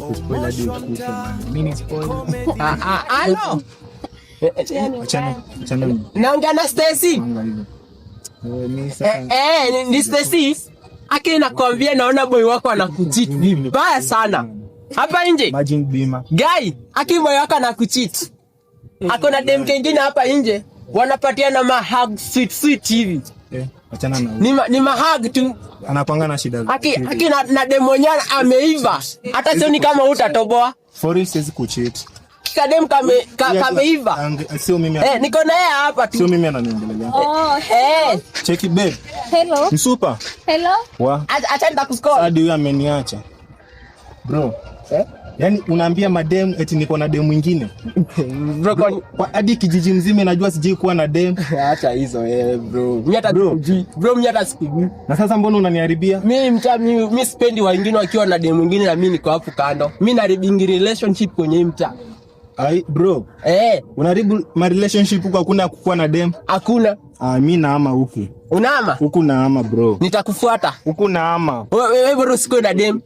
Kuspoil hadi ukufe, man. Mimi ni spoil. Ah, ah, alo. Achana, achana na Naongea na Stacy. manga hizo. Eh, mimi sasa Eh, ni Stacy. Aki nakwambia naona boy wako anakucheat vibaya sana. Hapa nje. Imagine bima. Guy, aki boy wako anakucheat. Ako na dem kengine hapa nje. Wanapatiana ma hug sweet sweet hivi. Eh, achana na huyo. Ni ma hug tu. Anapanga na shida. Aki na dem mwenyewe ameiva. Hata sioni kama utatoboa. For real siwezi kucheat. Kadem kameiva. Sio mimi. Eh, niko na yeye hapa Sio tu. mimi ananiongelelea. Oh, Eh, Cheki babe. hello. Msupa. Hello. Wa. Acha nitakuscall. Hadi huyo ameniacha. Bro. Eh? Yaani unaambia madem eti niko na dem mwingine. Bro, Kwa hadi kijiji mzima najua sijui kuwa na dem. Acha hizo eh, bro. Mimi hata Bro. sikujui. Bro, mimi hata sikujui. Na sasa mbona unaniharibia? Mimi mtaa mimi sipendi wengine wakiwa na dem mwingine na mimi niko hapo kando. Mimi naharibingi relationship kwenye hii mtaa. Ai bro, Eh, unaharibu ma relationship huku hakuna kukuwa na dem. Hakuna. Ah, mimi naama huku. Unaama? Huku naama, bro. Nitakufuata. Huku naama. Wewe bro usikuwe na dem.